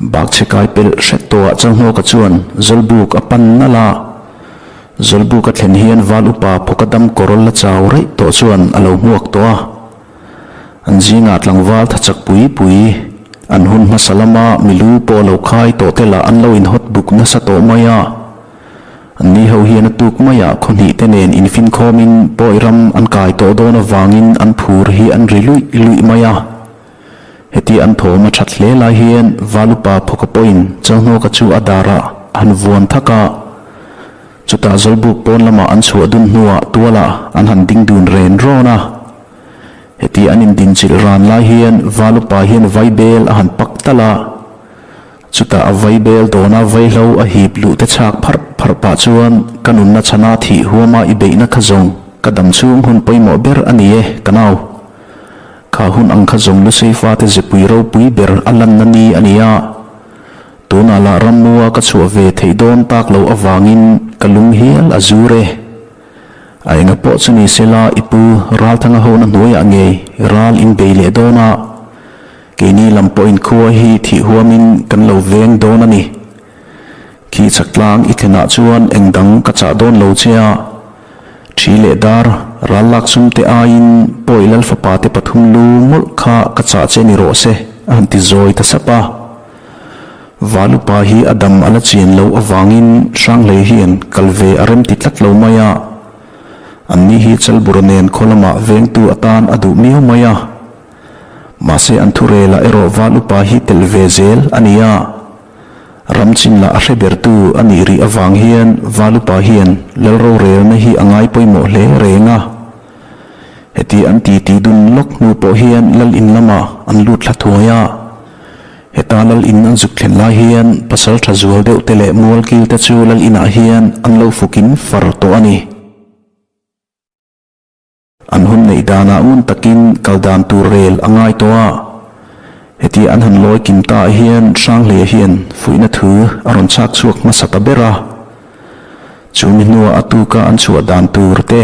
Bakchhe kai pelh hret tawhah Chalhnawka chuan Zawlbuk a pan nalh a. Zawlbuk a thlen hian Val upa phawka dam kawrawl la chau raih tawh chuan a lo hmuak tawh a. An zingah tlangval tha chak pui pui, an hun hmasa lama milu pawh lo khai tawh te lah an lo inhawt buk nasa tawh mai a. Anni ho hian a tuk maiah khaw hnih te nen infinkhawmin pawi ram an kai tawh dawn avangin an phur hi an ri luih luih mai a. Heti an thawm a that hle lai hian Valupa phawka pawhin Chalhnawka chu a darah a han vuan thak a. Chutah Zawlbuk pawn lamah an chhuah dun hnuah tualah an han ding dun ren rawn a. Heti an indinchilh ran lai hian Valupa hian vaibel a han pak talh a. Chutah a vaibel dawna vaihlo a hip luh te chhak pharh pharh pah chuan ka nunna chhana thih huama i beihna kha zawng ka dam chhung hun pawimawh ber a ni e, ka nau. Kha hun ang kha zawng Lusei fate zepui ropui ber a lanna ni a ni a. Tunah lah rammua ka chhuah ve theih dawn tak loh avangin ka lung hial a zur e. A enga pawh chu ni sela i pu Ralthanga hona hnuaiah ngei ral in bei leh dawn a. Keini lam pawhin khua hi thih huamin kan lo veng dawn a ni. Khi chak tlang i thlenah chuan eng dang ka chah dawn lo che a. Thi leh dar, ral lak sum te aiin pawi lal fapa te pathum lu mawlh kha ka chah che ni rawh se, a han ti zawi ta sap a. Valupa hi a dam a la chian loh avangin Hranglei hian kal ve a rem ti tlat lo mai a. Anni hi Chalbura nen khaw lamah vengtu atan a duh miau mai a. Mahse an thurel ah erawh val upa hi telh ve zel a ni a, ramchin lah a hre bertu a nih rih avang hian val upa hian lal rorelna hi a ngai pawimawh hle reng a. Heti an titi dun lawk hnu pawh hian lal in lamah an lut thla thuai a. Heta lal in an zuk thlen lai hian pasal tha zual deuh te leh mualkil te chu lal inah hian an lo fukin far tawh a ni. An hun neih danah ngun takin kal dan tur rel a ngai tawh a. Heti an han lawi kim ta ah hian Hranghleia hian fuihna thu a rawn chhak chhuak hmasa ta ber a. Chu mi hnuah a tuka an chhuah dan tur te,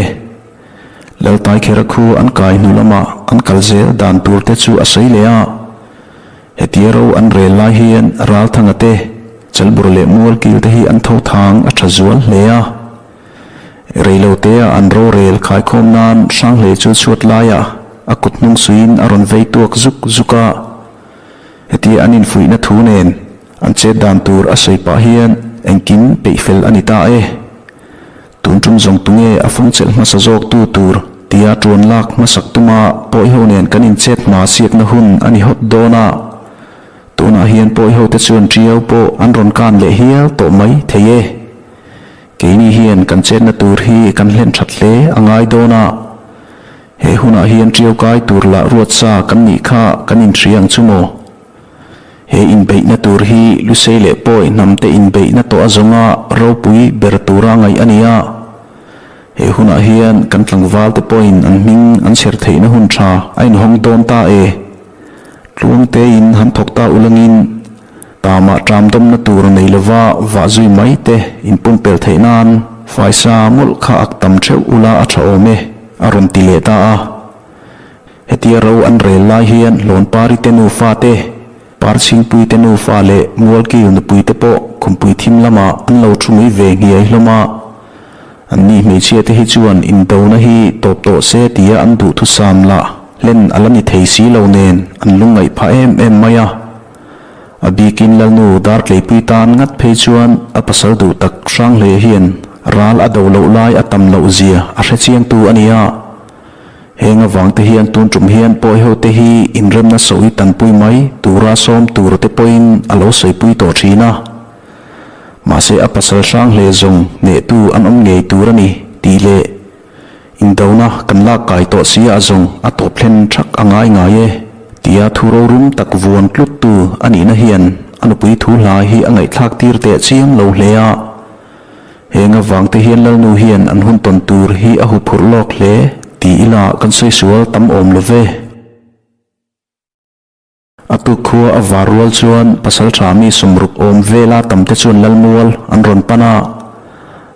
Laltaikhera khu an kai hnu lama an kal zel dan tur te chu a sawi leh a. Hetia ro an rel lai hian Ralthanga te, Chalbur leh Mualkil te hi an tho thang a tha zual hle a. Reilotea an rorel khaikhawm nan Hranghlei chu chhuat laiah a kut hnung suiin a rawn vei tuak zuk zuk a. Hetia an infuihna thu nen an chet dan tur a sawi pah hian engkim peih fel a ni ta e. Tun tum zawng tunge a fawng chelh hmasa zawk tu tur tia tuan lak hmasak tuma pawiho nen kan inchet hma siakna hun a ni hawt dawn a. Tunah hian pawiho te chuan tiau pawh an rawn kan leh hial tawh mai thei e. Keini hian kan chetna tur hi kan hlen that hle a ngai dawn a, he hunah hian ṭiau kai tur lah ruat sa kan nih kha kan inhria ang chu maw? He inbeihna tur hi Lusei leh Pawi hnamte inbeihna tawh a zawnga ropui ber tura ngaih a ni a, he hunah hian kan tlangvalte pawhin an hming an chher theihna hun tha a inhawng dawn ta e. Tluangtein han thawk ta ulangin. Tamah ṭam dawmna tur nei lova vah zui mai te inpumpelh theih nan faisa mawlh kha ak tam theuh ula a ṭha awm e, a rawn ti leh ta a. Hetia ro an rel lai hian Hlawnpari te nufa te, Parchhingpui te nufa leh Mualkil nupui te pawh khumpui thim lamah an lo ṭhu ngui ve nghiai hlawm a. Anni hmeichhia te hi chuan indona hi tawp tawh se tia an duhthusam lah hlen a la ni thei si lo nen an lungngaih phah em em mai a. A bikin Lalnu Dartleipui tan ngat phei chuan a pasal duh tak Hranghlei hian ral a do loh lai a tam loh zia a hre chiangtu a ni a. Heng avangte hian tun tum hian pawiho te hi inremna sawi tanpui mai tura sawm tur te pawhin a lo sawipui tawh thin a. Mahse a pasal Hranghlei zawng hnehtu an awm ngei tur a ni tih leh Indona kan lak kai tawh si a zawng a tawp thlen thak a ngai ngai e tia thu rorum tak vuan tlut tu a nihna hian a nupui thu hla hi a ngaihthlak tir teh chiang lo hle a. Heng avang te hian Lalnu hian an hun tawn tur hi a huphurh lawk hle ti ila kan sawi sual tam awm lo ve. A tuk khua a var rual chuan pasal tha mi sawmruk awm vela tam te chuan Lalmual an rawn pan a,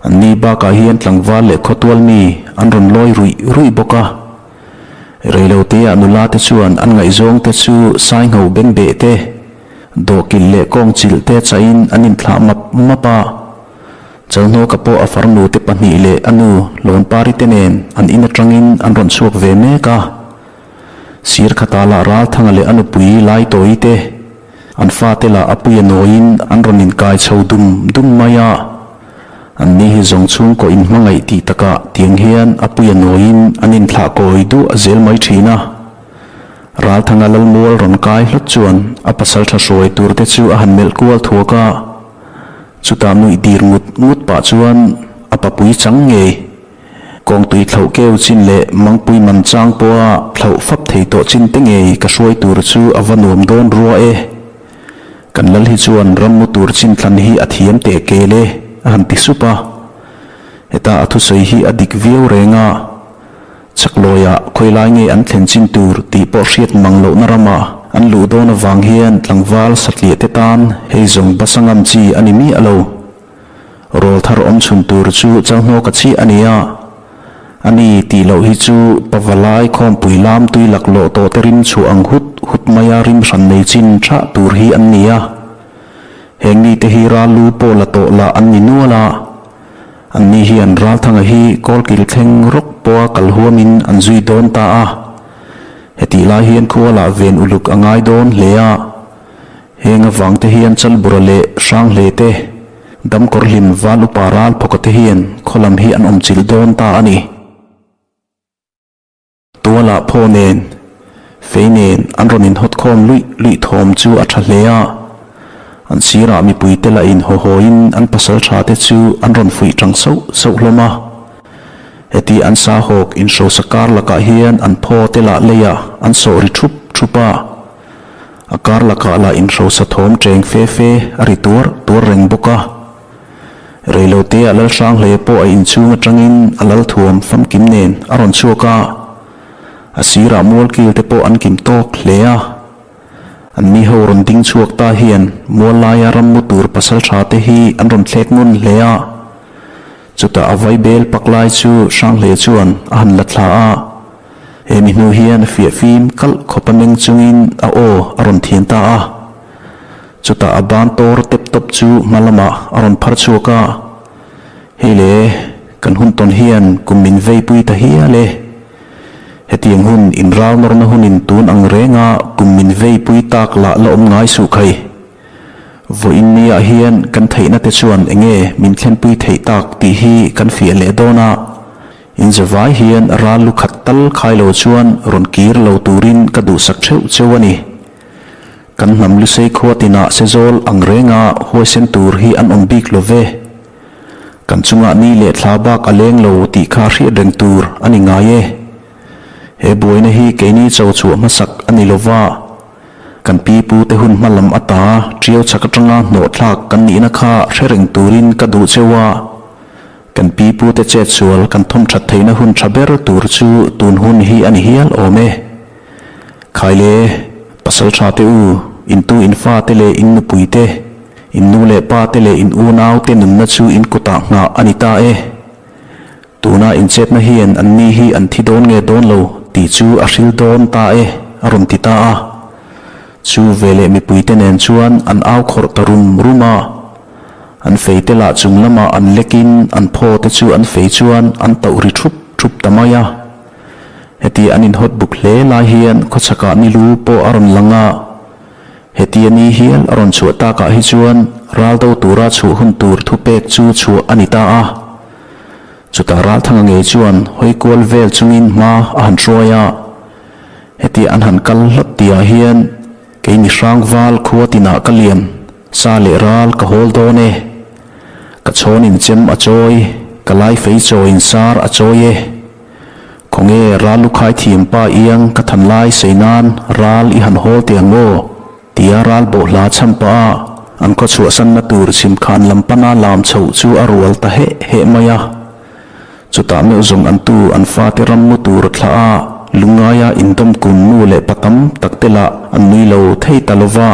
an ni bakah hian tlangval leh khawtual mi an rawn lawi ruih ruih bawk a. Reiloteah nula te chuan an ngaihzawng te chu Saingho bengbeh te, Dawhkilh leh kawngchilh te chahin an inthlah map map a. Chalhnawka pawh a farnu te pahnih leh a nu Lawnpari te nen an in atangin an rawn chhuak ve mek a. Sir khata lah Ralthanga leh a nupui Laitawi te an fate lah a puia nawiin an rawn inkai chho dum dum mai a. An ni hi zawng chhungkaw inhmangaih tih takah tiang hian a puia nawiin an inthlah kawi duah zel mai thin a. Ralthanga Lalmual rawn kai hlawt chuan a pasaltha hruai tur te chu a han melh kual thuak a. Chutah nuih dir ngut ngut pah chuan a papui chang ngei. Kawngtui thlauh keu chin leh mangpui man chang pawha thlauh fap thei tawh chin te ngei ka hruai tur chu a va nuam dawn rua e. Kan lal hi chuan rammu tur chin thlan hi a thiam teh kel e, a han ti sup a. Heta a thusawi hi a dik viau reng a. Chaklawiah khawilai nge an thlen chin tur tih pawh hriat mang lohna ramah an luh dawn avang hian tlangval satliah te tan hei zawng basa ngam chi a ni miah lo. Rawl thar awm chhun tur chu Chalhnawka chiah a ni a. A ni tih loh hi chu Pavalai khawmpui lam tui laklawh tawh te rim chhuah ang hut hut maia rim hran nei chin thah tur hi an ni a. Heng mite hi ral lu pawh la tawh lah an ni nual a. Anni hian Ralthanga hi kawlkil thleng rawk pawha kal huamin an zui dawn ta a. Hetih lai hian khualah ven uluk a ngai dawn hle a. Heng avang te hian Chalbura leh Hranghle te, Damkawr hlim Val Upa Ralphawka te hian khaw lam hi an awm chilh dawn ta a ni. Tualah phaw nen, fei nen an rawn inhawt khawm luih luih thawm chu a tha hle a. An sirah mipui te lah in haw hawiin an pasal tha te chu an rawn fuih tang sauh sauh hlawm a. Heti an sahawk inhrosa kar lakah hian an phaw te lah leiah an sawh ri thup thup a. A kar lakah lah inhrosa thawm cheng fe fe a ri tuar tuar reng bawk a. Reilote a lal hrang hle pawh a inchhung atangin a lal thuam famkim nen a rawn chhuak a, a sirah mualkil te pawh an kim tawk hle a. An mi ho rawn ding chhuak ta hian mual laia rammu tur pasal tha te hi an rawn thlek ngun hle a. Chutah a vaibel pak lai chu Hranghle chuan a han la thla a. He mi hnu hian fiah fim kalh khawp a meng chungin a aw a rawn thian ta a. Chutah a ban tawr tep tawp chu hma lamah a rawn phar chhuak a, Hei le, kan hun tawn hian kum min veipui ta hial e. Hetiang hun inral nawrna hunin tun ang renga kum min veipui tak lah la awm ngai suh khai. Vawiin niah hian kan theihna te chuan enge min thlenpui theih tak tih hi kan fiah leh dawn a, inzavai hian ral lu khat tal khai lo chuan rawn kir lo turin ka duhsak theuh cheu a ni. Kan hnam Lusei khua tinah Sezawl ang renga huaisen tur hi an awm bik lo ve. Kan chungah ni leh thla bak a leng lo tih kha hriat reng tur a ni ngai e. He buaina hi keini cho chhuah hmasak a ni lo va. Kan pi pu te hun hma lam ata ṭiau chhak aṭanga hnawh thlak kan nihna kha hre reng turin ka duh cheu a. Kan pi pu te chetsual kan thawm ṭhat theihna hun ṭha ber tur chu tun hun hi a ni hial awm e. Khaile, pasal tha te u, in tu in fa te leh in nupui te, in nu leh pa te leh in unau te nunna chu in kutah nghah a ni ta e. Tuna in chetna hian an ni hi an thi dawn nge dawn lo tih chu a hril dawn ta e, a rawn ti ta a. Chu veleh mipui te nen chuan an au khawrh ta rum rum a. An fei te lah chung lamah an lekin an phaw te chu an fei chuan an tauh ri thup thup ta mai a. Heti an inhawt buk hle lai hian khawchhakah ni lu pawh a rawn lang a, heti a ni hial a rawn chhuah takah hi chuan ral do tura chhuah hun tur thupek chu chhuah a ni ta a. Chutah Ralthanga ngei chuan hawi kual vel chungin hma a han hruai a, heti an han kal hlawt tihah hian kei mi hrangval khua tinah ka lian, sa leh ral ka hawl dawn e, ka chhawnin chem a chawi, ka laifei chawiin sar a chawi e. Khawnge ral lukhai thiam pa iang ka than lai sei nan ral i han hawl teh ang aw? tia ral bawhhla chham pah a an khaw chhuahsanna tur chhim khan lam pana lam chhoh chu a rual ta heh heh mai a. Chutah meuh zawng an tu an fate ram mu tur thlah a lungngaia indawm kun nu leh pa tam tak te lah an nui lo thei ta lo va.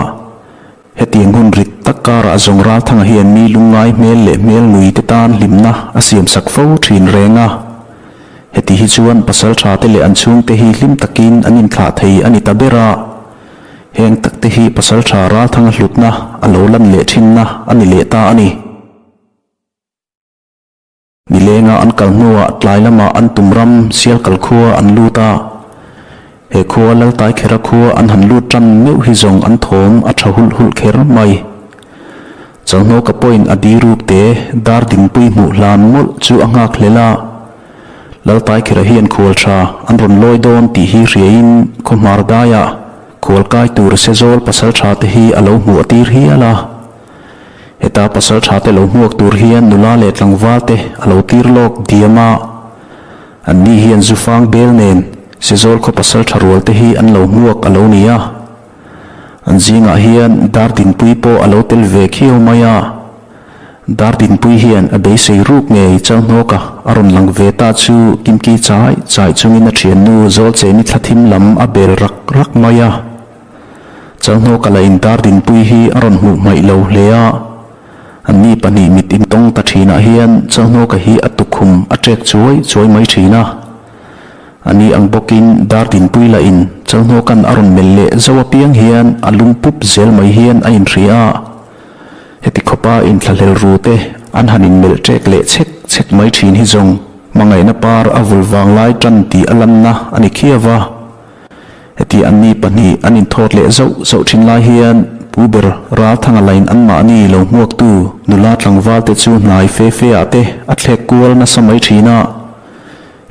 Hetiang hun rit tak karah zawng Ralthanga hian mi lungngai hmel leh hmel ngui te tan hlimna a siamsak fo thin reng a. Heti hi chuan pasal tha te leh an chhungte hi hlim takin an inthlah thei a ni ta ber a. Heng takte hi Pasalṭha Ralthanga hlutna a lo lan leh ṭhinna a ni leh ta a ni. Nilenga an kal hnuah tlai lamah an tum ram Sialkal khua an lut a. He khua Laltaikhera khua an han lut tan meuh hi zawng an thawm a tha hulh hulh kher mai. Chalhnawka pawhin a di ruk te dar dingpui hmuh hlan mawlh chu a nghak hlel a. Laltaikhera hian khual tha an rawn lawi dawn tih hi hriain khawhmar daiah khual kai tur Sezawl pasal tha te hi a lo hmuh a tir hial a. Heta pasal tha te lo hmuak tur hian nula leh tlangval te a lo tir lawk diam a, an ni hian zufang bel nen Sezawl khaw pasal tha rual te hi an lo hmuak a lo ni a. An zingah hian Dardinpui pawh a lo tel ve khiau mai a. Dardinpui hian a beisei ruk ngei Chalhnawka a rawn lang ve ta chu kimki chai chai chungin a thiannu Zawlcheni thlathim lam a bel rak rak mai a. Chalhnawka la intar dinpui hi a rawn hmuh hmaih lo hle a, anni pahnih mit intawng ta thinah hian Chalhnawka hi a tukhum a ṭek chuai chuai mai thin a. Ani ang bawkin dar dinpui la in Chalhnawka'n a rawn melh leh zo apiang hian a lum pup zel mai hian a inhria a. Heti khawpa inthlahlel ru te an han inmelh ṭek leh chhek chhek mai thin hi zawng hmangaihna par a vul vanglai ṭan tih a lanna a ni khiau va. Heti anni pahnih an inthawt leh zauh zauh thin lai hian Pu ber Ralthanga lain anmahni lo hmuaktu nula tlangval te chu hnai fe fe ah te a thlek kual nasa mai thin a.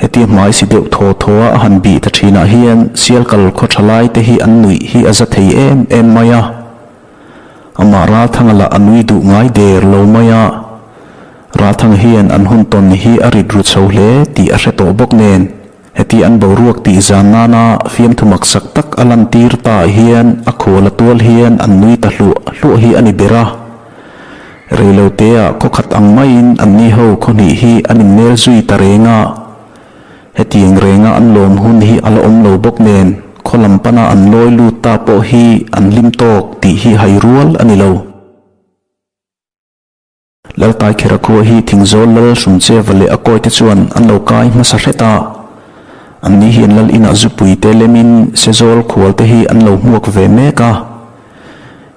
Hetia hmai si deuh thaw thaw a a han bih ta thin ah hian Sialkal khaw tha lai te hi an nuih hi a za thei em em mai a. Amah Ralthanga lah a nui duh ngai der lo mai a. Ralthanga hian an hun tawn hi a rit ru chho hle tih a hre tawh bawk nen. Heti an boruak tih zan nana fiamthu maksak tak a lantir ta hian a khual a tual hian an nui ta hluah hluah hi a ni ber a. Reiloteah khaw khat ang maiin anni ho khaw hnih hi an innel zui ta reng a. Hetiang renga an lawm hun hi a la awm lo bawk nen khaw lam pana an lawi lut ta pawh hi an hlim tawk tih hi hai rual a ni lo. Laltaikhera khua hi Thingzawl Lal Hrumcheva leh a kawite chuan an lo kai hmasa hret a. Anni hian Lal inah zupui te lemin Sezawl khual te hi an lo hmuak ve mek a.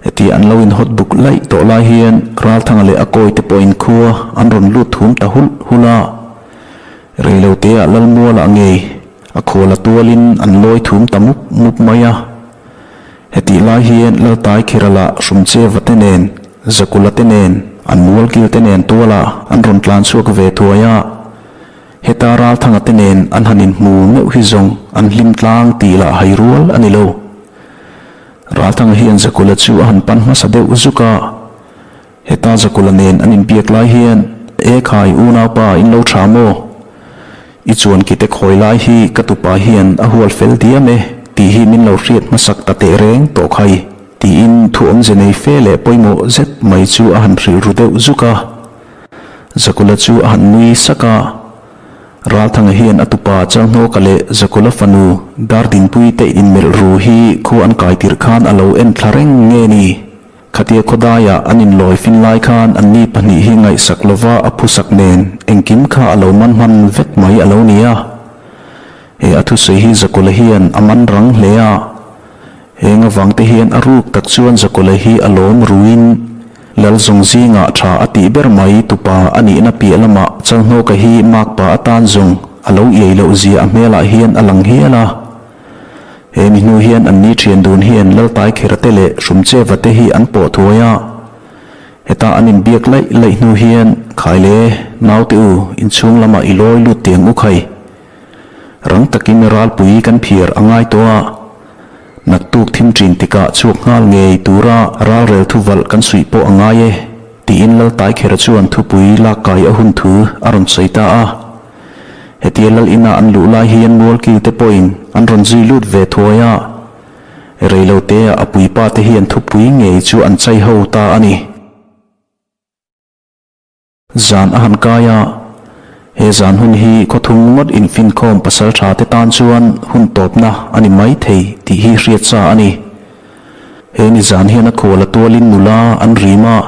Heti an lo inhawt buk laih tawh lai hian Ralthanga leh a kawite pawhin khua an rawn lut thum ta hulh hulh a. Reiloteah Lalmualah ngei a khual a tualin an lawi thum ta mup mup mai a. Hetih lai hian Laltaikhira lah Hrumcheva te nen, Zakula te nen, an mualkil te nen tualah an rawn tlan chhuak ve thuai a. Heta Ralthanga te nen an han inhmu meuh hi zawng an hlim tlang tih lah hai rual a ni lo. Ralthanga hian Zakula chu a han pan hmasa deuh zuk a. Heta Zakula nen an inbiak lai hian, E khai, unaupa, in lo tha maw? I chuan kite khawi lai hi ka tupa hian a hual fel diam e tih hi min lo hriat hmasak ta teh reng tawh khai, tiin thu awmze nei fe leh pawimawh zet mai chu a han hrilh ru deuh zuk a. Zakula chu a han nui sak a. Ralthanga hian a tupa Chalhnawka leh Zakula fanu Dardinpui te inmelh ru hi khua an kai tirh khan a lo en thla reng nge ni? Khatia khawdaiah an inlawi fin lai khan anni pahnih hi ngaihsak lova a phusak nen engkim kha a lo man hman vek mai a lo ni a. He a thusawi hi Zakula hian a man rang hle a. Heng avangte hian a ruk tak chuan Zakula hi a lawm ruin Lal zawng zingah tha a tih ber mai tupa a nihna piah lamah Chalhnawka hi makpa atan zawng a lo iai loh zia a hmelah hian a lang hial a. He mi hnu hian anni thian dun hian Laltaikhera te leh Hrumcheva te hi an pawh thuai a. Heta an inbiak laih laih hnu hian Khaile, naute u, inchhung lamah i lawi lut tiang u khai. Rang takin ralpui kan phiar a ngai tawh a. Naktuk thim ṭin tikah chhuak nghal ngei tura ralrel thuvalh kan suih pawh a ngai e, tiin Laltaikhera chuan thupui lak kai a hun thu a rawn sawi ta a. Hetia lal ina an luh lai hian mualkil te pawhin an rawn zui lut ve thuai a, reilotea a puipa te hian thupui ngei chu an chai ho ta a ni. Zan a han kai a, he zan hun hi khawthum ngawt infinkhawm pasal tha te tan chuan hun tawpna a ni mai thei tih hi hriat sa a ni. He ni zan hian a khual a tualin nula an rim a,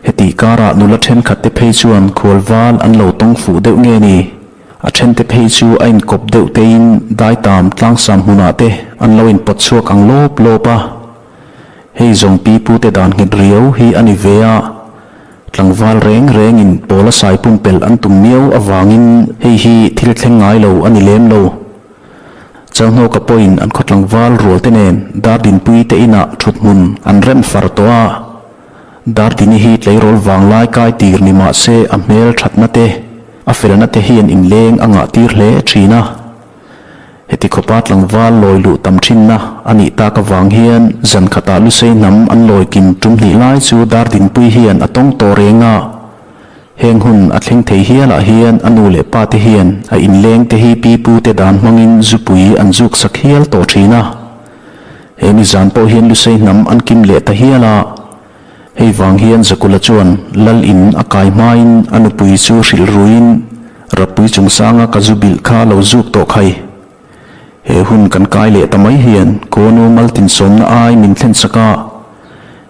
Hetih karah nula thenkhat te phei chuan khual val an lo tawng fuh deuh nge ni? A thente phei chu a inkawp deuh tein daitam tlangsam hmunah te an lo inpawt chhuak ang lawp lawp a. Hei zawng pi pute dan nghet riau hi a ni ve a, tlangval reng rengin pawla sai pumpelh an tum miau avangin hei hi thil thleng ngai lo a ni lem lo. Chalhnawka pawhin an khaw tlangval rualte nen Dardinpui te inah thuthmun an rem far tawh a. Dardini hi tleirawl vanglai kai tir ni mah se a hmel thatna te, a felna te hian inleng a ngah tir hle thin a. Heti khawpa tlangval lawi luh tam thinna a nih tak avang hian zan khatah Lusei hnam an lawi kim tum hnih lai chu Dardinpui hian a tawng tawh reng a. Heng hun a thleng thei hialah hian a nu leh pa te hian a inleng te hi pi pu te dan hmangin zupui an zuk sak hial tawh thin a. He nizan pawh hian Lusei hnam an kim leh ta hial a. Hei vang hian Zakula chuan Lal in a kai hmain a nupui chu hrilh ruiin, Rappui chungsanga ka zu bilh kha lo zuk tawh khai. He hun kan kai leh ta mai hian Kawnu maltinsawmna ai min thlen sak a,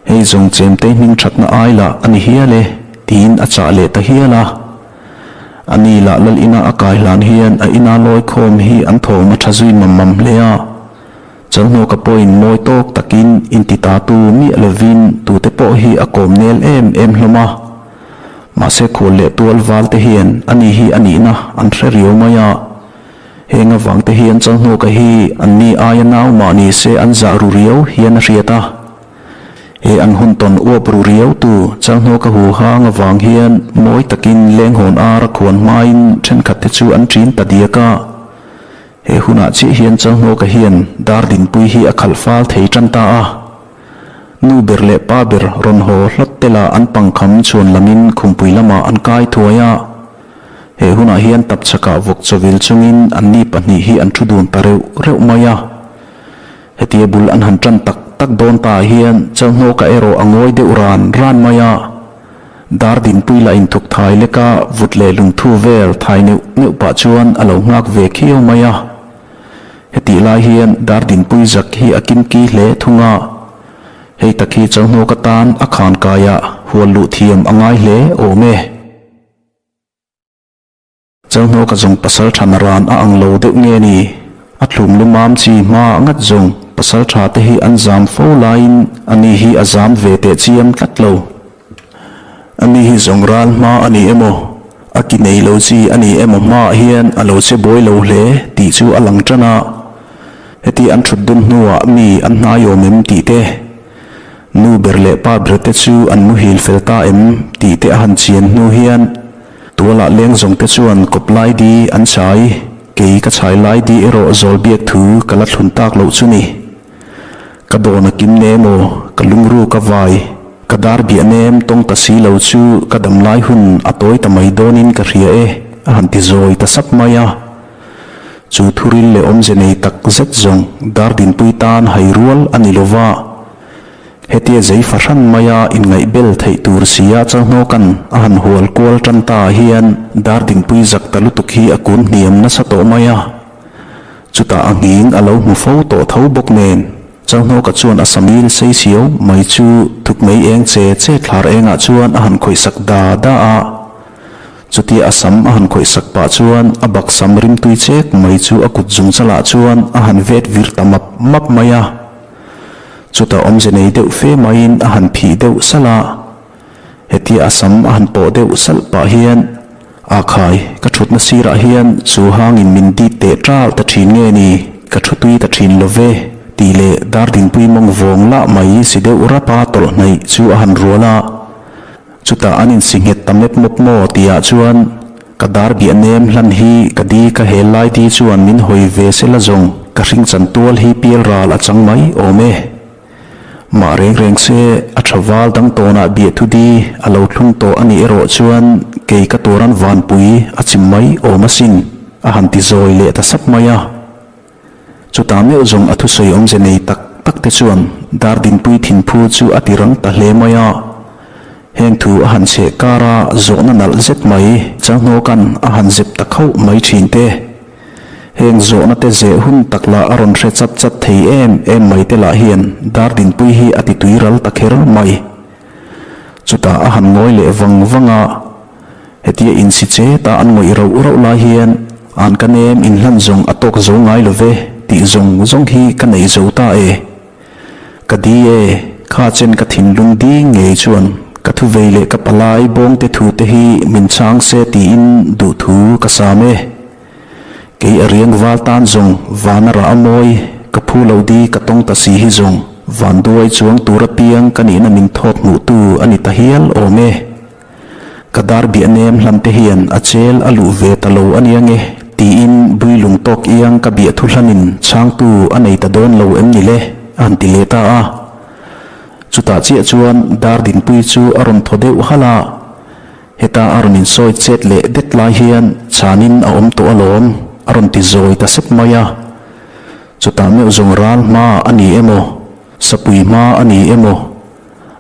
hei zawng chemte hming thatna ai lah a ni hial e, tiin a chah leh ta hial a. A ni lah Lal ina a kai hlan hian a ina lawi khawm hi an thawm a tha zui mam mam hle a. Chalhnawka pawhin mawi tawk takin inti ta tu miah lovin tute pawh hi a kawm nel em em hlawm a. Mahse khual leh tual val te hian ani hi a nihna an hre riau mai a. Heng avang te hian Chalhnawka hi anni aia nau mah ni se an zah ru riau hian a hriat a. He an hun tawn uap ru riau tu Chalhnawka huhang avang hian mawi takin lenghawn ar a khuan hmain thenkhat te chu an ṭin ta diak a. He hunah chiah hian Chalhnawka hian dar dinpui hi a khalh fal thei tan ta a. Nu ber leh pa ber rawn haw hlawt te lah an pangkham chhuan lamin khumpui lamah an kai thuai a. He hunah hian tapchhakah vawk chawvil chungin anni pahnih hi an thu dun ta reuh reuh mai a. Hetia bul an han tan tak tak dawn ta ah hian Chalhnawka erawh a ngawi deuh ran ran mai a. Dar dinpui lah inthuk thai lek a, vut leh lungthu vel thai neuh neuh pah chuan a lo nghak ve khiau mai a. Hetih lai hian dar dinpui zak hi a kimki hle thung a. Hei tak hi Chalhnawka tan a khan kaiah hual luh thiam a ngai hle awm e. Chalhnawka zawng pasal tha na ran a ang lo deuh nge ni? A thlum lumam chi hma ngat zawng pasal tha te hi an zam fo laiin ani hi a zam ve teh chiam tlat lo. Ani hi zawng ral hma a ni emaw, a ki nei lo chi a ni emaw hmaah hian a lo che buai lo hle tih chu a lang tan a. Heti an thut dun hnuah mi an hnaiawm em tih te, nu ber leh pa ber te chu an muhil fel ta em tih te a han chian hnu hian, Tualah leng zawng te chuan kawp lai di an chai, kei ka chhai lai di erawh zawl biak thu ka la thlun tak loh chu ni. Ka dawn a kim nem aw, ka lungru ka vai, ka dar biah nem tawng ta si lo chu ka dam lai hun a tawi ta mai dawnin ka hria e, a han ti zawi ta sap mai a. Chu thuril leh awmze nei tak zet zawng dar dinpui tan hai rual a ni lova. Hetia zei fahran maia inngaihbel theih tur sia Chalhnawka'n a han hual kual tan ta ah hian dar dingpui zak ta lutuk hi a kun hniam nasa tawh mai a. Chutah a nghing a lo hmu fo tawh tho bawk nen Chalhnawka chuan a samil sei siau mai chu thuk mei eng che che thlar engah chuan a han khawihsak da da a. Chutia a sam a han khawihsak pah chuan a baksam rimtui chek mai chu a kut zung chalah chuan a han vet vir ta map map mai a. Chutah awmze nei deuh fe maiin a han phih deuh salh a, hetia a sam a han pawh deuh salh pah hian, A khai, ka thutna sirah hian chu hangin min dit teh ṭal ta ṭhin nge ni, ka thu tui ta ṭhin lo ve, tih leh Dardinpui mawng vawng lah mai si deuh rapa tawlh hnaih chu a han rual a. Chutah an insi nghet ta mep mawp maw tihah chuan ka dar biah nem hlan hi ka di ka hel lai di chuan min hawi ve se la zawng ka hring chan tual hi pial ral a chang mai awm e. Mah reng reng se a tha val dang tawnah biah thu di a lo thlung tawh a nih erawh chuan kei ka tuaran vanpui a chim mai awm asin a han ti zawi leh ta sap mai a. Chutah meuh zawng a thusawi awmze nei tak tak te chuan Dardinpui thinphu chu a ti rang ta hle mai a. Heng thu a han chheh kar a, zawhna nalh zet mai Chalhnawka'n a han zep ta khauh mai thin te. Heng zawhna te zeh hun tak lah a rawn hre chat chat thei em em mai te lah hian Dardinpui hi a ti tui ral ta kher mai. Chutah a han ngawi leh vang vang a, hetia insi chet a an ngawih rauh rauh lai hian. An ka nem inhlan zawng a tawk zo ngai lo ve tih zawng zawng hi ka nei zo ta e. Ka di e, kha chen ka thinlung ding ngei chuan ka thuvei leh ka palai bawngte thute hi min chhang se tiin duhthu ka sam e. Kei a riang val tan zawng van a rah a mawi, ka phu lo di ka tawng ta si hi zawng vanduai chuang tur apiang ka nihna min thawt hmuhtu a ni ta hial awm e. Ka dar biah nem hlan te hian a chel a luh ve ta lo a nia nge tiin Builung tawk iang ka biah thu hlanin chhangtu a nei ta dawn lo em ni le? a han ti leh ta a. Chutah chiah chuan dar dinpui chu a rawn thaw deuh halh a, heta a rawn insawi chet leh det lai hian chhanin a awm tawh alawm a rawn ti zawi ta sep mai a. Chutah meuh zawng ral hma a ni emaw, sapui hma a ni emaw,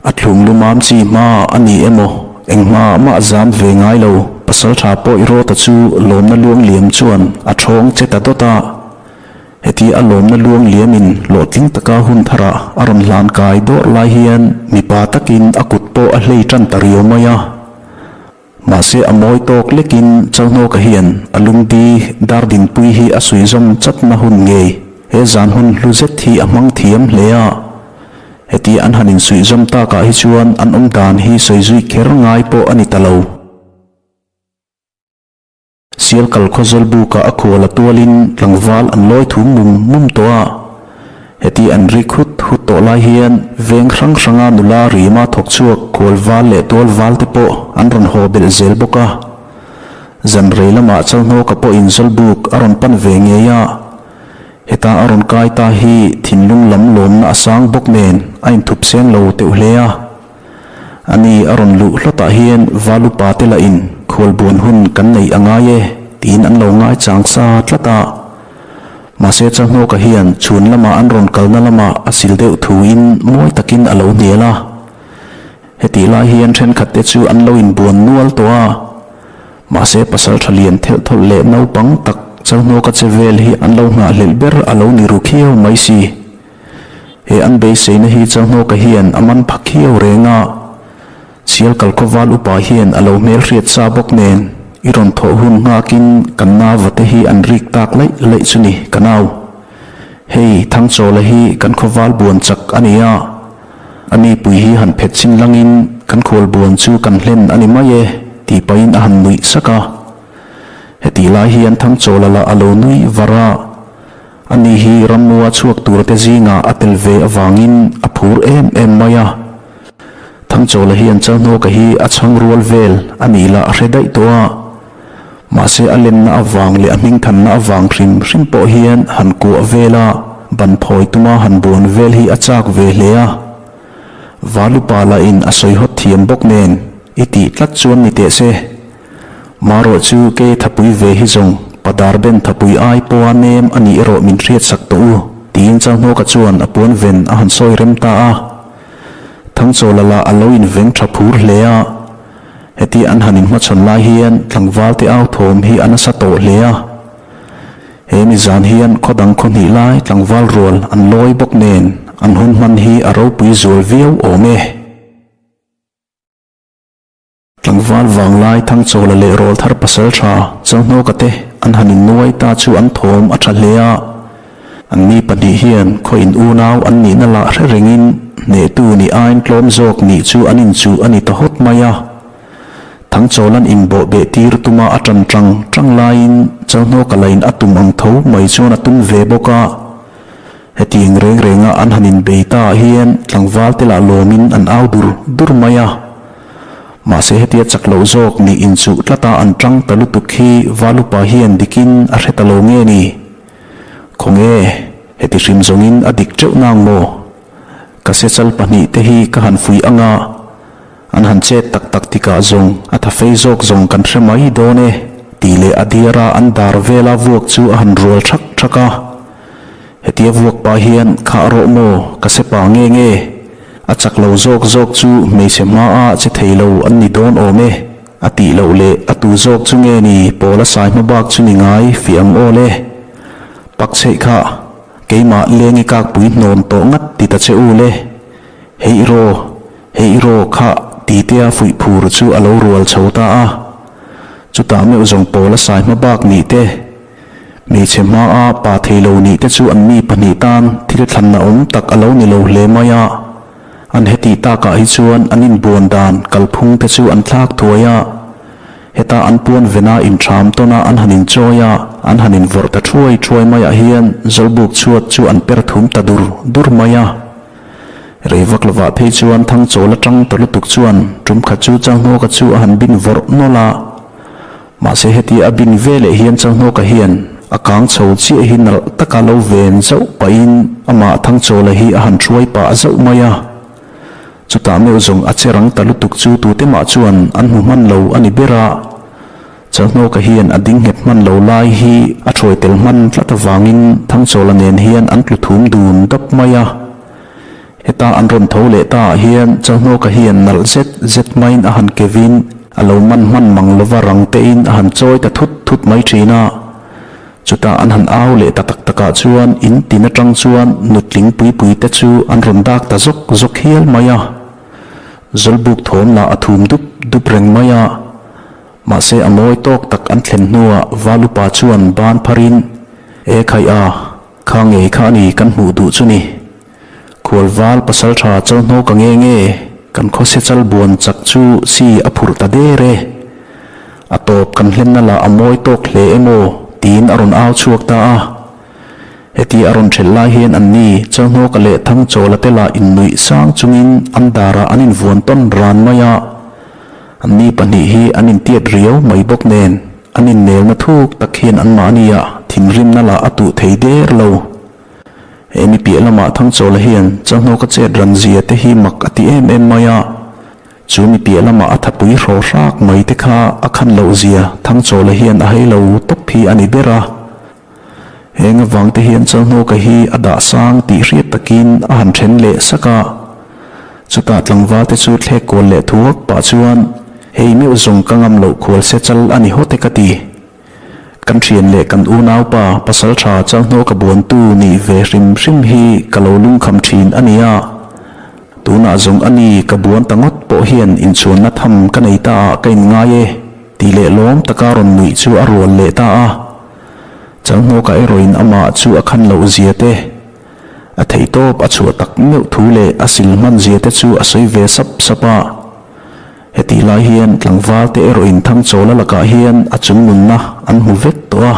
A thlung lumam chi hma a ni emaw, eng hma mah zam ve ngai lo, pasaltha pawh i rawta chu lawmna luang liam chuan a thawng che ta dawt a. Heti a lawmna luang liamin hlawhtling taka hun tharah a rawn hlan kai dawrh lai hian mipa takin a kut pawh a hlei tan ta riau mai a. Mahse a mawi tawk lekin Chauhnawka hian a lungdi dar dinpui hi a suihzawm chatna hun ngei he zan hun hlu zet hi a hmang thiam hle a. Heti an han insuihzawm takah hi chuan an awm dan hi sawi zui kher ngai pawh a ni ta lo. Sialkal khawzawl bukah a khual a tualin tlangval an lawi thum mum mum tawh a. Heti an rik hut hut tawh lai hian veng hrang hranga nula rima thawk chhuak khual val leh tual val te pawh an rawn haw belh zel bawk a. Zan rei lamah Chalhnawka pawhin Zawlbuk a rawn pan ve ngei a. Heta a rawn kai ta hi thinlung lam lawmna a sang bawk nen a inthup seng lo teuh hle a. Ani a rawn luh hlawtah hian Valupa te lahin khualbuan hun kan neih a ngai e tiin an lo ngai chang sa tlat a. Mahse Chahnawka hian chhun lama an rawn kalna lamah a sil deuh thuin mawi takin a lo hnial a. Hetih lai hian thenkhat te chu an lo inbuan nual tawh a. Mahse pasal tha lian thelh thawlh leh naupang tak Chahnawka che vel hi an lo nghahhlelh ber a lo ni ru khiau mai si. He an beiseina hi Chahnawka hian a man pha khiau reng a. Sialkal khawval upa hian a lo hmelhriat sa bawk nen i rawn thawh hun nghakin kan nau te hi an rik tak laih laih chu ni ka nau. Hei Thangchawla hi kan khawval buan chak a ni a, a ni pui hi han phet chin langin kan khual buan chu kan hlen a ni mai e tih pahin a han nuih sak a. Hetih lai hian Thangchawla lah a lo nui var a, a ni hi ramnua chhuak tur te zingah a tel ve avangin a phur em em mai a. Thangchawla hian Chalhnawka hi a chhang rual vel a nih lah a hre daih tawh a, mahse a lenna avang leh a hmingthanna avang hrim hrim pawh hian han kuah vel a, ban phawi tuma han buan vel hi a chak ve hle a. Valupa lahin a sawi hawt thiam bawk nen i tih tlat chuan ni teh se. Marawh chu kei thapui ve hi zawng padar ben thapui ai pawha nem a nih erawh min hriatsak tawh u, tiin Chalhnawka chuan a puan ven a han sawi rem ta a. Thangchawla lah a lo inveng tha phur hle a, heti an han inhmachhawn lai hian tlangval te au thawm hi a nasa tawh hle a. He mi zan hian khaw dang khaw hnih lai tlangval rual an lawi bawk nen an hun hman hi a ropui zual viau awm e. Tlangval vanglai Thangchawla leh Rawlthar pasaltha Chauhnawka te an han innuai ta chu an thawm a tha hle a. Anni pahnih hian khaw in unau an nihna lah hre rengin hnehtu nih aiin tlawm zawk nih chu an inchuh a ni ta hawt mai a. Thangchawla'n inbawh beh tir tuma a tan tang tang laiin Chauhnawka lain a tum ang tho mai chuan a tum ve bawk a. Hetiang reng renga an han inbei ta ah hian tlangval te lah lawmin an au dur dur mai a. Mahse hetia chak loh zawk nih inchuh tlata an tang ta lutuk hi Valupa hian dikin a hre ta lo nge ni? Khawnge, heti hrim zawngin a dik teuh nang maw? Ka sechal pahnih te hi ka han fuih anga an han chet tak tak tikah zawng a tha fei zawk zawng kan hre mai dawn e tih leh a diara an dar vela vuak chu a han rual thak thak a. Hetia vuak pah hian khah rawh maw ka se pa nge nge? A chak lo zawk zawk chu hmeichhe hmaah che thei lo an ni dawn awm e, a tih loh leh a tu zawk chu nge ni pawl a sai hma bak chu ni ngai fiah ang aw le. Pak chheih kha, keimah leng i kakpui hnawn tawh ngat ti ta che u le. Heih raw, heih raw kha titea fuih phur chu a lo rual chho ta a. Chutah meuh zawng pawl a sai hma bak nih te. Hmeichhe hmaa pa thei lo nih te chu an mi pahnih tan thil thlanna awm tak a lo ni lo hle mai a. An hetih takah hi chuan an inbuan dan kalphung te chu an thlak thuai a. Heta an puan vena intham tawna an han inchawi a, an han invawrh ta thuai thuai maiah hian Zawlbuk chhuat chu an per thum ta dur dur mai a. Rei vak lovah phei chuan Thangchawl atang ta lutuk chuan tum khat chu Changhnawka chu a han bin vawrh nawlh a. Mahse heti a bin ve leh hian Changhnawka hian a kang chho chiah hi nalh taka lo ven zauh pahin amah Thangchawla hi a han hruai pah zauh mai a. Chutah meuh zawng a che rang ta lutuk chu tute mah chuan an hmu hman lo a ni ber a. Changhnawka hian a ding nghet hman lo lai hi a thuai tel hman tlat avangin Thangchawla nen hian an tlu thum dun dap mai a. Heta an rawn tho leh ta ah hian Changhnawka hian nalh zet zet maiin a han kevin a lo man hman mang lova rang tein a han chawi ta thut thut mai thin a. Chutah an han au leh ta tak takah chuan in tin atang chuan nutling pui pui te chu an rawn dak ta zawk zawk hial mai a. Zawlbuk thawm lah a thum dup dup reng mai a. Mahse a mawi tawk tak an thlen hnuah Valupa chuan ban pharin, E khaih a, kha ngei kha a ni kan hmuh duh chu ni. Khualval pasaltha Chawhnaw ka nge nge, kan khawse chal buan chak chu si a phurh ta der e. A tawp kan hlenna lah a mawi tawk hle emaw tiin a rawn au chhuak ta a. Heti a rawn ṭhelh lai hian an ni Chawhnawka leh Thangchawla te lah innuih sang chungin an darah an invuan tawn ran mai a. An ni pahnih hi an intiat riau mai bawk nen an innelna thuk tak hian anmahnia thinrimna lah a tuh thei der lo. He mi piah lamah Thangchawla hian Changhnawka chet ran zia te hi mak a ti em em mai a, chu mi piah lamah a thapui hraw hrak mai te kha a khan loh zia Thangchawla hian a hei lo tawp hi a ni ber a. Heng avang te hian Changhnawka hi a dah sang tih hriat takin a han then leh sak a, chutah tlangval te chu thlek kual leh thuak pah chuan hei meuh zawng ka ngam loh khual se chal a ni hawt e ka ti. Kan thian leh kan unaupa pasaltha Changhnawka buantu nih ve hrim hrim hi ka lo lungkham thin a nia. Tunah zawng a ni ka buan ta ngawt pawh hian inchhuanna tham ka nei ta ah ka inngai e tih leh lawm taka rawn nuih chu a rual leh ta a. Changhnawka erawhin amah chu a khan loh zia te, a theihtawp a chhuah tak meuh thu leh a sil hman zia te chu a sawi ve sap sap a. Hetih lai hian tlangval te erawh in Thangchawla lakah hian a chungnunna an hmu vek tawh a.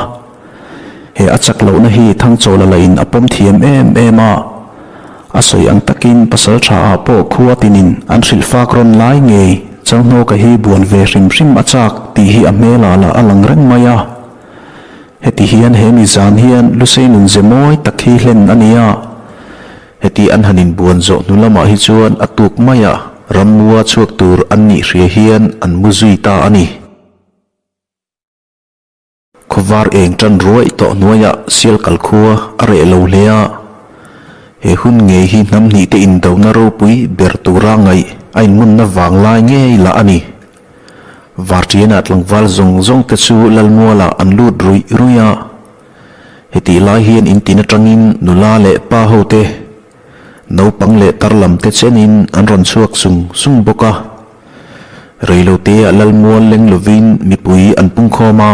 He a chak lohna hi Thangchawla lah in a pawm thiam em em a. A sawi ang takin pasal tha ah pawh khua tinin an hrilh fak rawn lai ngei Changhnawka hi buan ve hrim hrim a chak tih hi a hmelah lah a lang reng mai a. Heti hian he mi zan hian Lusei nun ze mawi tak hi hlen a ni a. Heti an han inbuan zawh hnu lamah hi chuan a tuk maia rammua chhuak tur an nih hria hian an mu zui ta a ni. Khawvar eng tan ruai tawh hnuaiah sial kal khua a reh lo hle a, he hun ngei hi hnam hnih te indohna ropui ber tura ngaih a inmunna vang lai ngei lah a ni. Varṭianah tlangval zawng zawng te chu Lalmualah an lut ruih ruih a. Hetih lai hian in tin atangin nula leh pa ho te, naupang leh tar lam te chenin an rawn chhuak sung sung bawk a. Reilote ah lal mual leng lovin mipui an pungkhawm a,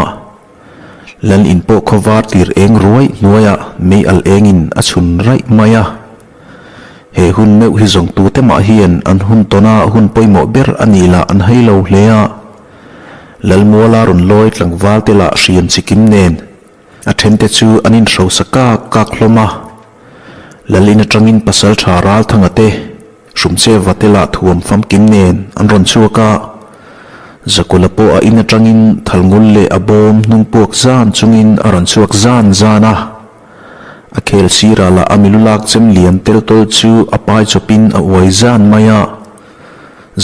lal in pawh khawvar tir eng ruai hnuaiah mei al engin a chhun raih mai a. He hun meuh hi zawng tute mah hian an hun tawna hun pawimawh ber a nih lah an hei lo hle a. Lalmuala rawn lawi tlangval te lah hriam chikim nen a thente chu an inhrosa kak kak hlawm a. Lal in atangin pasal tha Ralthanga te, Hrumcheva te lah thuam famkim nen an rawn chhuak a. Zakula pawh a in atangin thalngul leh a bawm hnung puak zan chungin a rawn chhuak zan zan a. A khel sirah lah a milu lak chem lian tel tawl chu a pai chawpin a uai zan mai a.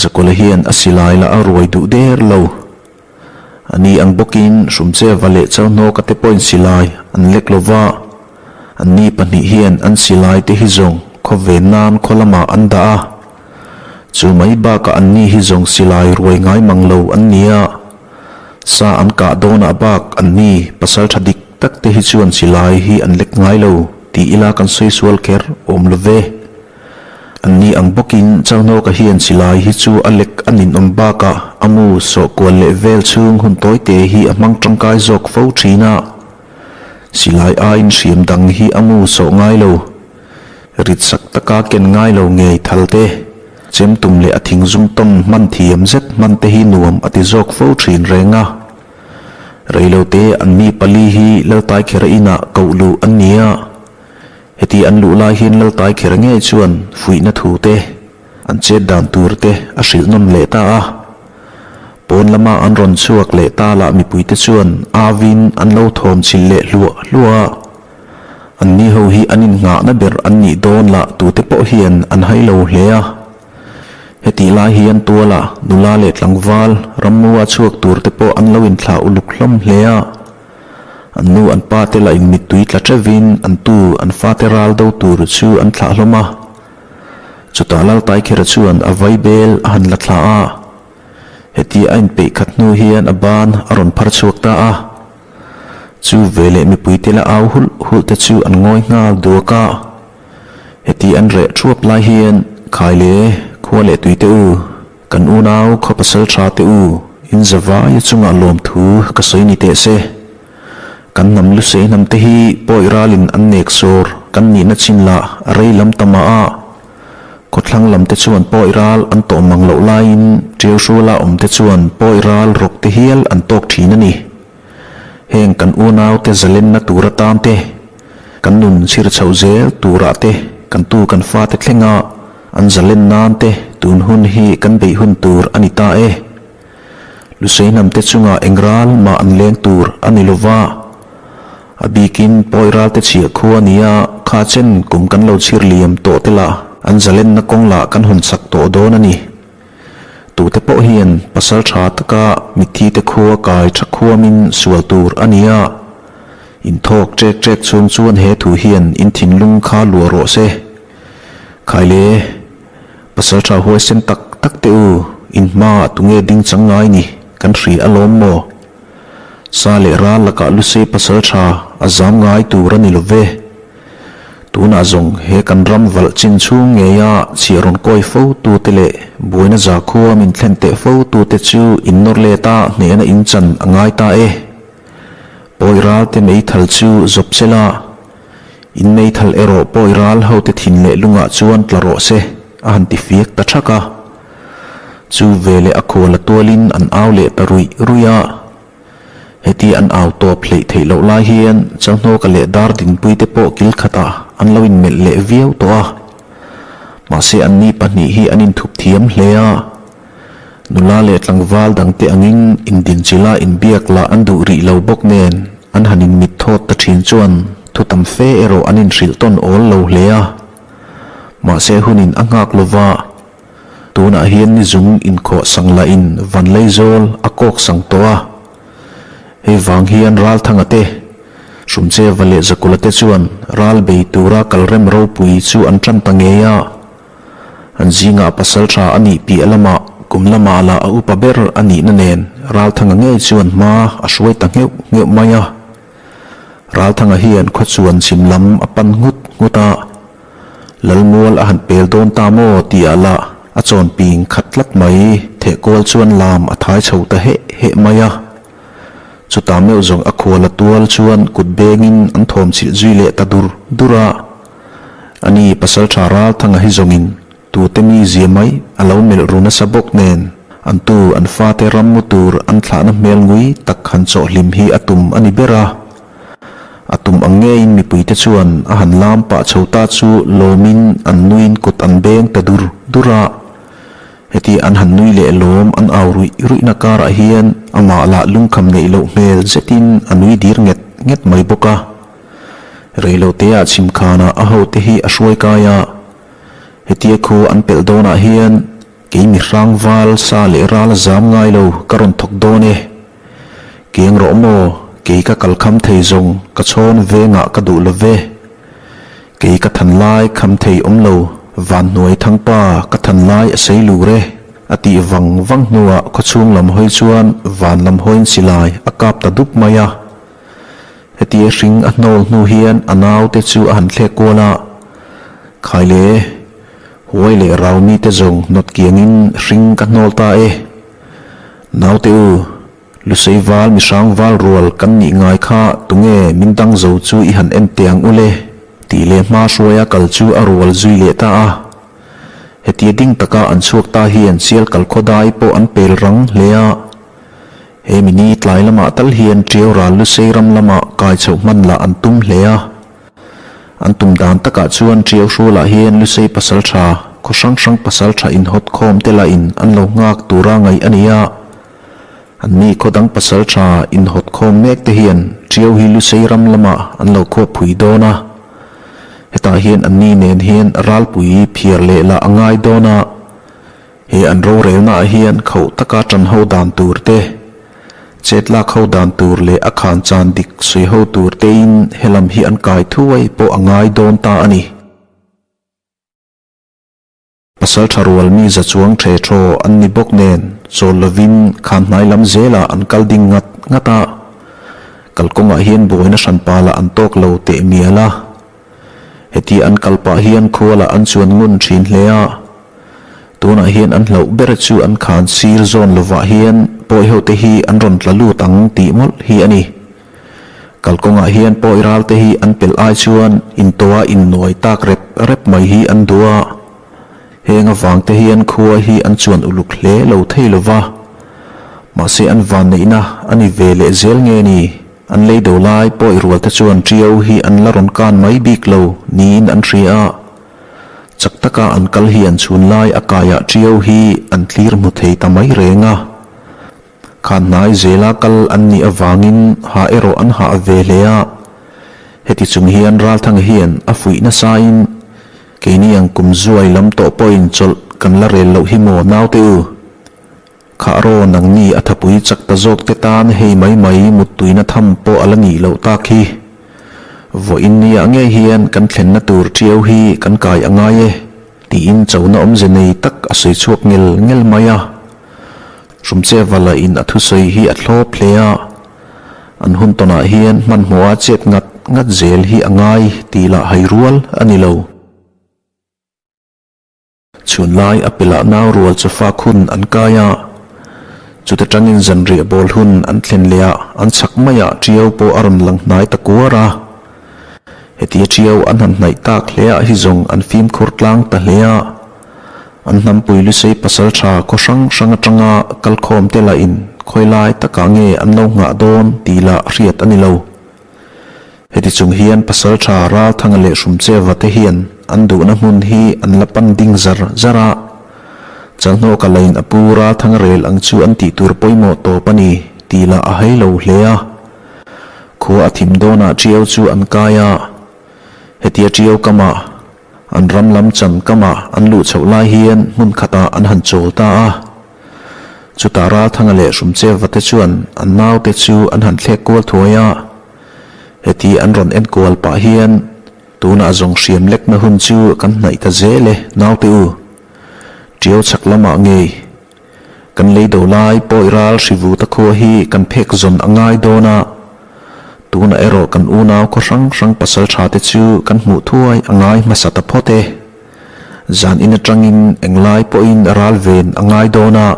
Zakawla hian a silai lah a ruai duh der lo. A ni ang bawkin Hrumcheva leh Chauhnawka te pawhin silai an lek lo va, an ni pahnih hian an silai te hi zawng khawven nan khaw lamah an dah a. Chu mai bakah an ni hi zawng silai ruai ngai mang lo an ni a, sa an kah dawnah bak an ni pasal tha dik tak te hi chuan silai hi an lek ngai lo tih ila kan sawi sual kher awm lo ve. An ni ang bawkin Chauhnawka hian silai hi chu a lek a ninawm bakah a mu sawh kual leh vel chhung hun tawite hi a hmang tangkai zawk fo thin a. Silai aiin hriam dang hi a mu sawh ngai lo. Rit sak taka ken ngai lo ngei thal te, chem tum leh a thing zum tawn hman thiam zet hman te hi nuam a ti zawk fo thin reng a. Reilote an mi pali hi Laltaikhera inah koh luh an ni a. Heti an luh lai hian Laltaikhera ngei chuan fuihna thu te, an chet dan tur te a hrilh nawn leh ta a. Pawn lama an rawn chhuak leh ta lah mipuite chuan avin an lo thawm chilh leh hluah hluah a. Anni ho hi an innghahna ber an nih dawn lah tute pawh hian an hai lo hle a. Hetih lai hian tuala nula leh tlangval rammua chhuak tur te pawh an lo inthlah uluk hlawm hle a. An nu an pa te lah in mittui tla teuhin an tu an fate ral do tur chu an thlah hlawm a. Chutah Laltaikhera chuan a vaibel a han la thla a, hetia a inpeih khat hnu hian a ban a rawn phar chhuak ta a. Chu veleh mipuite la au hulh hulh te chu an ngawi nghal duak a. Heti an reh thuap lai hian Khaile khua leh tui te u, kan unau khaw pasal tha te u, in zavaia chungah lawmthu ka sawi ni teh se. Kan hnam lusei hnam te hi pawi ralin an nek sawr kan nihna chin lah a rei lam ta mah a, khawthlang lam te chuan pawi ral an tawh mang loh laiin Tiauhruala awm te chuan pawi ral rawk te hial an tawk thin a ni. Heng kan unau te zalenna tur atan te, kan nun chhir chhoh zel turah te, kan tu kan fate thlenga an zalen nan te tun hun hi kan beih hun tur a ni ta e. Lusei hnamte chungah eng ral mah an leng tur a ni lova, a bikin pawi ralte chhiah khua nia kha chen kum kan lo chhir liam tawh te lah an zalenna kawng lah kan hawn chak tawh dawn a ni. Tute pawh hian pasal tha taka mitthi te khua kai tha khuamin sual tur a nia. Inthawk ṭek ṭek chhung chuan he thu hian in thinlung kha luah rawh se. Khaile. Pasal tha huaisen tak tak teh u, in hmaah tunge ding chang ngai ni, kan hri alawm maw? Sa leh ral lakah Lusei pasal tha a zam ngai tur a ni lo ve. Tunah zawng he kan ram valh chin chhung ngeia chhiah rawn kawi fo tute leh buaina zakhua min thlen teh fo tute chu in nawr let a hnehna in chan a ngai ta e. Pawi ralte meithal chu zawp sela. In meithal erawh pawi ral hote thin leh lungah chuan tla rawh se, a han ti fiak ta thak a. Chu veleh a khual a tualin an au leh ta ruih ruih a. Heti an au tawp hleih theih loh lai hian Chalhnawka leh Dar Dinpuite pawh kil khatah an lo inmelh leh viau tawh a. Mahse anni pahnih hi an inthup thiam hle a. Nula leh tlangval dangte angin indinchila inbiak lah an duh rih lo bawk nen an han inmit thawt ta thin chuan thu tam fe erawh an inhrilh tawn awl lo hle a. Mahse hunin a nghak lova, tunah hian ni zung inkhawh sang lahin Vanleizawl a kawk sang tawh a. Hei vang hian Ralthanga te, Hrumcheva leh Zakula te chuan ral bei tura kalrem ropui chu an tan ta ngei a. An zingah pasal tha a nih piah lamah kum lamah lah a upa ber a nihna nen Ralthanga ngei chuan hma a hruai ta ngheuh ngheuh mai a. Ralthanga hian khawchuan chhim lam a pan nghut nghut a, Lalmual a han pel dawn ta maw tih ah lah a chawn ping khat tlat mai, thehkual chuan lam a thai chho ta heh heh mai a. Chutah meuh zawng a khual a tual chuan kut bengin an thawm chilh zui leh ta dur dur a. Ani Pasalṭha Ralthanga hi zawngin tute mi zia mai a lo melh ru nasa bawk nen an tu an fate ram mu tur an thlahna hmel ngui tak han chawhhlim hi a tum a ni ber a. A tum ang ngeiin mipuite chuan a han lam pah chho ta chu lawmin an nuiin kut an beng ta dur dur a. Heti an han nui leh lawm an au ruih ruihna karah hian amah lah lungkham neih loh hmel zetin a nui dir nget nget mai bawk a. Reiloteah chhimkhanah a hote hi a hruai kai a, hetia khu an pelh dawnah hian kei mi hrang val sa leh ral a zam ngai lo ka rawn thawk dawn e. Keng rawh maw, kei ka kal kham thei zawng ka chhawn vengah ka duh lo ve. Kei ka than lai kham thei awm lo, Vanhnuai Thangpa ka than lai a sei lur e, a tih vang vang hnuah khawchhung lam hawi chuan van lam hawiin silai a kap ta dup mai a. Hetia hring a hnawl hnu hian a naute chu a han thlek kual a, Khaile, huai leh rau mite zawng hnawt kiangin hring ka hnawl ta e. Naute u, Lusei val mihrang val rual kan nih ngai kha tunge min dang zo chu i han en teh ang ule tih leh hma hruaia kal chu a rual zui leh ta a. Hetia ding taka an chhuak ta hian sial kal khaw dai pawh an pel rang hle a. He mini tlai lamah tal hian Tiau ral Lusei ram lamah kai chhoh hman lah an tum hle a. An tum dan takah chuan Tiau hrualah hian Lusei pasal tha, khaw hrang hrang pasal tha inhawt khawm te lahin an lo nghak tura ngaih a ni a. Anni khaw dang pasal tha inhawt khawm mek te hian Tiau hi Lusei ram lamah an lo khuap phui dawn a. Hetah hian anni nen hian ralpui phiar leh lah a ngai dawn a. He an rorelnaah hian khauh taka ṭan ho dan tur te, chet lak ho dan tur leh a khan chan dik sawi ho tur tein he lam hi an kai thuai pawh a ngai dawn ta a ni. Pasalṭha rual mi za chuang ṭhe ṭhaw an ni bawk nen chawl lovin khan hnai lam zelah an kal ding ngat ngat a, kalkawngah hian buaina hranpa lah an tawk lo teh mial a. Heti an kal pah hian khualah an chuan ngun thin hle a, tunah hian an hlauh ber chu an khan sir zawn lovah hian pawi hote hi an rawn tla lut ang tih mawlh hi a ni. Kalkawngah hian pawi ral te hi an pelh ai chuan intoa innuai tak rep rep mai hi an duh a, heng avang te hian khua hi an chuan uluk hle lo thei lova, mahse an vanneihna a ni ve leh zel nge ni? An lei do lai pawi rual te chuan Ṭiau hi an la rawn kan mai bik lo niin an hria a. Chak taka an kal hian chhun lai a kaiah Ṭiau hi an tlir hmu thei ta mai reng a. Khan hnai zela kal an nih avangin hah erawh an hah ve hle a. Heti chung hian Ralthanga hian a fuih nasain keini ang kum zuai lam tawh pawhin chawlh kan la rel loh hi maw naute u? Khah raw nangni a thapui chak ta zawk te tan hei mai mai muttuina tham pawh a la nih loh tak hi. Vawiin nia ngei hian kan thlenna tur ṭiau hi kan kai a ngai e, tiin chona awmze nei tak a sawi chhuak ngel ngel mai a. Hrumchevala in a thusawi hi a thlawp hle a, an hun tawnah hian hmanhmawha chet ngat ngat zel hi a ngai tih lah hai rual a ni lo. Chhunlai a pelh ah nau rual chu fak hun an kai a, chuta tangin zanriah bawl hun an thlen leh a, an chhak maiah Ṭiau pawh a rawn lang hnai ta kuar a. Hetia Ṭiau an han hnaih tak hle ah hi zawng an fimkhur tlang ta hle a, an hnampui Lusei pasalṭha khaw hrang hrang atanga kalkhawm te lahin khawilai takah nge an lo nghah dawn tih lah hriat a ni lo. Heti chung hian Pasalṭha Ralthanga leh Hrumcheva te hian an duhna hmun hi an la pan ding zar zar a, Chalhnawka lain a pu Ralthanga rel ang chu an tih tur pawimawh tawp a ni tih lah a hai lo hle a. Khua a thim dawnah Ṭiau chu an kai a, hetia Ṭiau kamah an ram lam chan kamah an luh chhoh lai hian hmun khatah an han chawl ta a. Chutah Ralthanga leh Hrumcheva te chuan an naute chu an han thlek kual thuai a. Heti an rawn enkual pah hian tunah zawng hriam lekna hun chu kan hnaih ta zel e naute u. Ṭiau chhak lamah ngei kan lei do lai pawi ral hrivuta khua hi kan phek zawn a ngai dawn a, tunah erawh kan unau khaw hrang hrang pasal tha te chu kan hmuh thuai a ngai hmasa ta phawt e. Zan in atangin englai pawhin ral ven a ngai dawn a.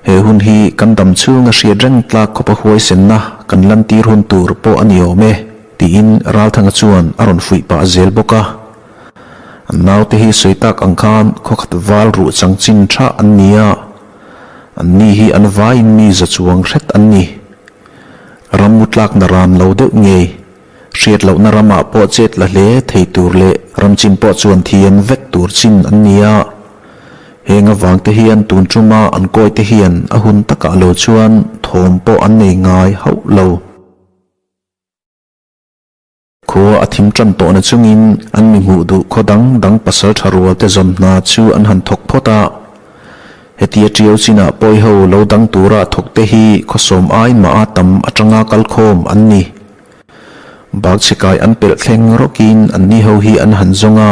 He hun hi kan dam chhunga hriat reng tlak khawpa huaisenna kan lantir hun tur pawh a ni awm e, tiin Ralthanga chuan a rawn fuih pah zel bawk a. An naute hi sawi tak ang khan khawkhat val ruh chang chin tha an ni a, an ni hi an vaiin mi za chuang hret an ni. Rammu tlakna ran lo deuh ngei, hriat lohna ramah pawh chet la hle thei tur leh ramchin pawh chuan thiam vek tur chin an ni a. Heng avang te hian tun tuma an kawi te hian a hun takah lo chuan thawm pawh an nei ngai hauh lo. Khua a thim tan tawhna chungin an mi hmuh duh khaw dang dang pasal tha rual te zawn hna chu an han thawk phawt a. Hetia Ṭiau chinah pawi ho lo dang tura thawk te hi khawsawm ai mah a tam atanga kalkhawm an ni. Bakchhikai an pelh thleng rawkin an ni ho hi an han zawng a,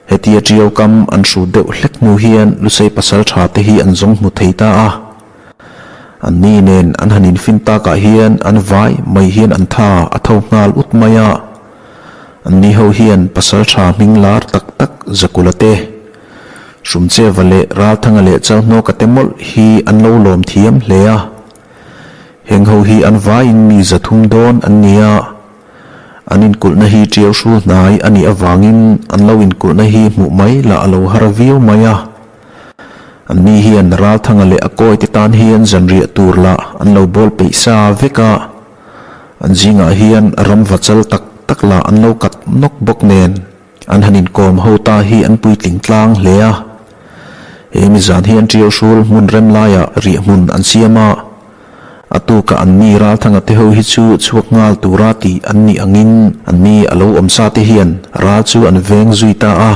hetia Ṭiau kam an hrut deuh hlek hnu hian Lusei pasal tha te hi an zawng hmu thei ta a. An ni nen an han infin takah hian an vai mai hian an tha a tho nghal ut mai a. An ni ho hian pasal tha hming lar tak tak Zakula te, Hrumcheva leh Ralthanga leh Chalhnawka te mawlh hi an lo lawm thiam hle a. Heng ho hi an vaiin mi 300 dawn an ni a, an inkulhna hi ṭiau hrul hnai a nih avangin an lo inkulhna hi hmuh mai lah a lo har viau mai a. Anni hian Ralthanga leh a kawite tan hian zanriah tur lah an lo bawl peih sa vek a, an zingah hian ramva chal tak tak lah an lo kat nawk bawk nen an han inkawm ho ta hi an puitling tlang hle a. He mizan hian Ṭiau hrul hmun rem laiah riah hmun an siam a, a tukah anni Ralthanga te ho hi chu chhuak nghal tura tih an nih angin anni a lo awm sa te hian ral chu an veng zui ta a.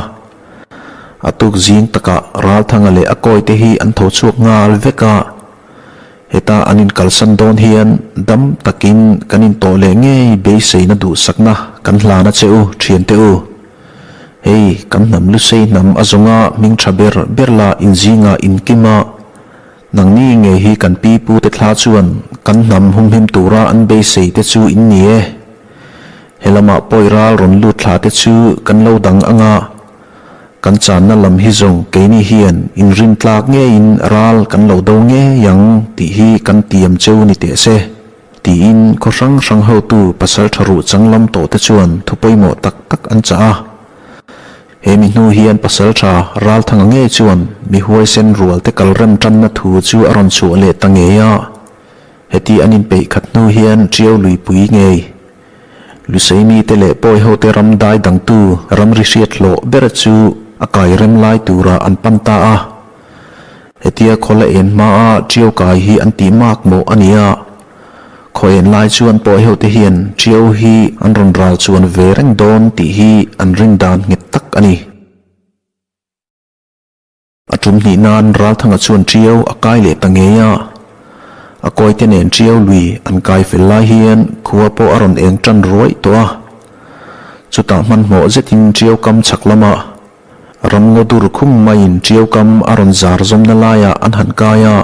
A tuk zing takah Ralthanga leh a kawite hi an tho chhuak nghal vek a, heta an inkalsan dawn hian dam takin kan intawh leh ngei beiseina duhsakna kan hlan a che u thiante u. Hei kan hnam Lusei hnam a zawnga hming tha ber ber la inzinga inkim a, nangni ngei hi kan pi pute thla chuan kan hnam humhim tura an beisei te chu in ni e. He lamah pawi ral rawn lut thla te chu kan lo dang ang a, kan channa lam hi zawng keini hian inrin tlak ngeiin ral kan lo do ngei ang tih hi kan tiam cheu ni teh se, tiin khaw hrang hrang hotu pasal tha ruh chang lam tawh te chuan thu pawimawh tak tak an chah a. He mi hnu hian pasal tha Ralthanga ngei chuan mi huaisen rual te kal rem tanna thu chu a rawn chhuah leh ta ngei a. Heti an inpeih khat hnu hian Ṭiau luipui ngei Lusei mite leh Pawi hote ram dai dangtu ramri hriat hlawh ber chu a kai rem lai tura an pan ta a. Hetia khaw la en hmaa Ṭiau kai hi an tih mak mawh a ni a. Khaw en lai chuan Pawi hote hian Ṭiau hi an rawn ral chuan ve reng dawn tih hi an rin dan nghet tak a ni. A tum hnih nan Ralthanga chuan Ṭiau a kai leh ta ngei a. A kawite nen Ṭiau lui an kai fel lai hian khua pawh a rawn eng ṭan ruaih tawh a. Chutah hmanhmawh zetin Ṭiau kam chhak lamah ramngaw dur khum maiin Ṭiau kam a rawn zar zawmna laiah an han kai a.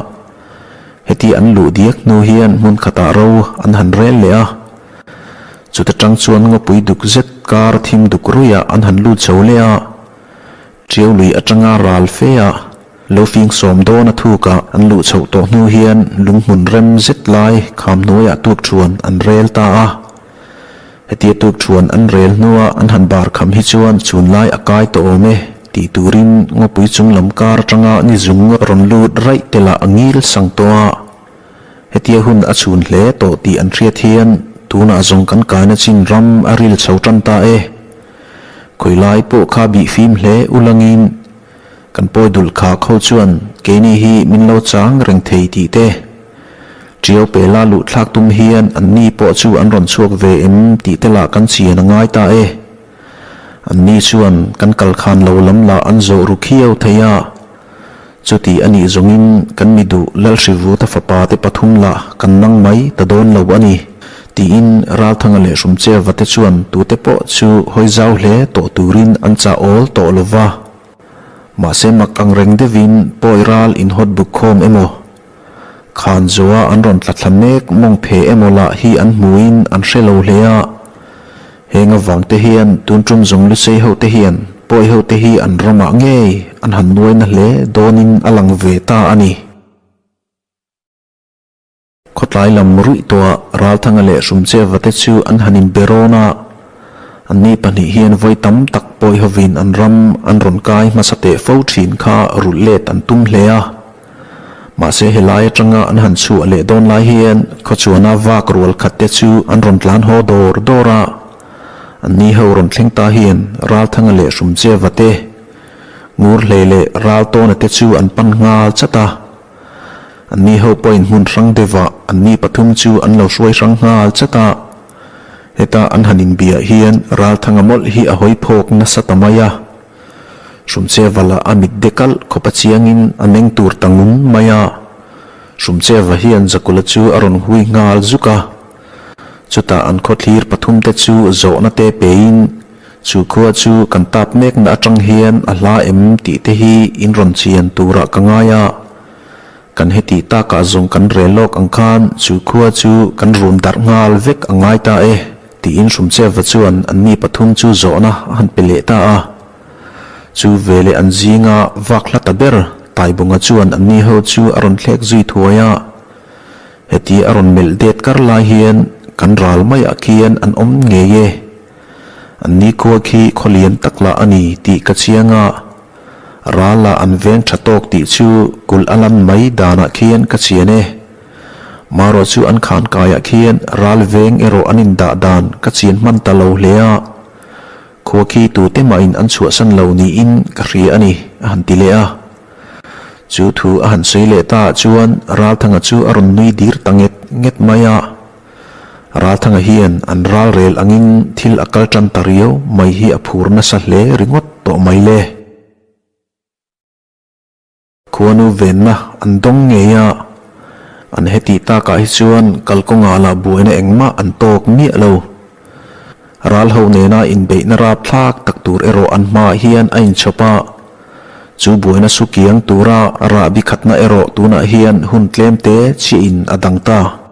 Heti an luh diak hnu hian hmun khatah ro an han rel leh a. Chuta ṭang chuan ngawpui duk zet kar thim duk ruihah an han lut chho leh a. Ṭiau lui aṭanga ral fe a, lo fing sawm dawn a thuk a, an luh chhoh tawh hnu hian lunghmun rem zet lai kham hnuaiah tuk ṭhuan an rel ta a. Hetia tuk ṭhuan an rel hnua an han bar kham hi chuan chhunlai a kai tawh awm e tih turin ngawpui chung lam kar aṭanga ni zung rawn lut raih te lah a ngil sang tawh a. Hetia hun a chhun hle tawh tih an hriat hian tunah zawng kan kaina chin ram a ril chho tan ta e. Khawilai pawh kha bih fim hle ulangin kan pawi dul kha kho chuan keini hi min lo chang reng thei tih te. Ṭiau pela luh thlak tum hian anni pawh chu an rawn chhuak ve em tih te lah kan chian a ngai ta e. Anni chuan kan kal khan lo lam lah an zawh ru khiau thei a. Chuti a nih zawngin kan mi duh Lalhrivuta fapa te pathum lah kan nang mai ta dawn lo a ni, tiin Ralthanga leh Hrumcheva te chuan tute pawh chu hawi zau hle tawh turin an chah awl tawh lo va. Mahse mak ang reng deuhin pawi ral inhawt buk khawm emaw, khan zoa an rawn tla thla mek mawng phe emaw lah hi an hmuin an hre lo hle a. Heng avangte hian tun tum zawng Lusei hote hian pawi hote hi an ramah ngei an han nuaina hle dawnin a lang ve ta a ni. Khawtlai lam ruih tawhah Ralthanga leh Hrumcheva te chu an han inbe rawn a, anni pahnih hian vawi tam tak pawi hovin an ram an rawn kai hmasa teh fo thin kha rulh let an tum hle a. Mahse helai atanga an han chhuah leh dawn lai hian khawchuana vak rual khat te chu an rawn tlan haw dawr dawr a. Anni ho rawn thleng ta hian Ralthanga leh Hrumcheva te, Ngurhlei leh Raltawna te chu an pan nghal chat a. Anni ho pawhin hmun hrang deuhah anni pathum chu an lo hruai hrang nghal chat a. Heta an han inbiah hian Ralthanga mawlh hi a hawi phawk nasa ta mai a. Hrumcheva lah a mit de kalh khawp a chiangin a meng tur ta ngun mai a. Hrumcheva hian Zakula chu a rawn hui nghal zuk a. Chutah an khawthlir pathum te chu zawhna te pein, Chu khua chu kan tap mekna atang hian a hla em tih te hi in rawn chian turah ka ngai a. Kan heti takah zawng kan rel lawk ang khan chu khua chu kan run darh nghal vek a ngai ta e, tiin Hrumcheva chuan anni pathum chu zawhna a han pe leh ta a. Chu veleh an zinga vak hla ta ber Taibunga chuan anni ho chu a rawn thlek zui thuai a. Hetia a rawn melh det kar lai hian kan ral maiah khian an awm ngei e. An nikhua khi khaw lian tak lah a ni tih ka chiang a, ral lah an veng tha tawk tih chu kulh a lan mai danah khian ka chian e. Marawh chu an khan kaiah khian ral veng erawh an indah dan ka chian hman ta lo hle a, khua khi tute mahin an chhuahsan lo niin ka hria a ni, a han ti leh a. Chu thu a han sawi leh ta ah chuan Ralthanga chu a rawn nui dir ta nget nget mai a. Ralthanga hian an ralrel angin thil a kal tan ta riau mai hi a phur nasa hle ringawt tawh mai le. Khuanu venna an dawng ngei a, an hetih takah hi chuan kalkawngah lah buaina engmah an tawk miah lo. Ral ho nena inbeihna rapthlak tak tur erawh an hmaah hian a inchhawp a, chu buaina su kiang tura rahbi khatna erawh tunah hian hun tlemte chiahin a dang ta.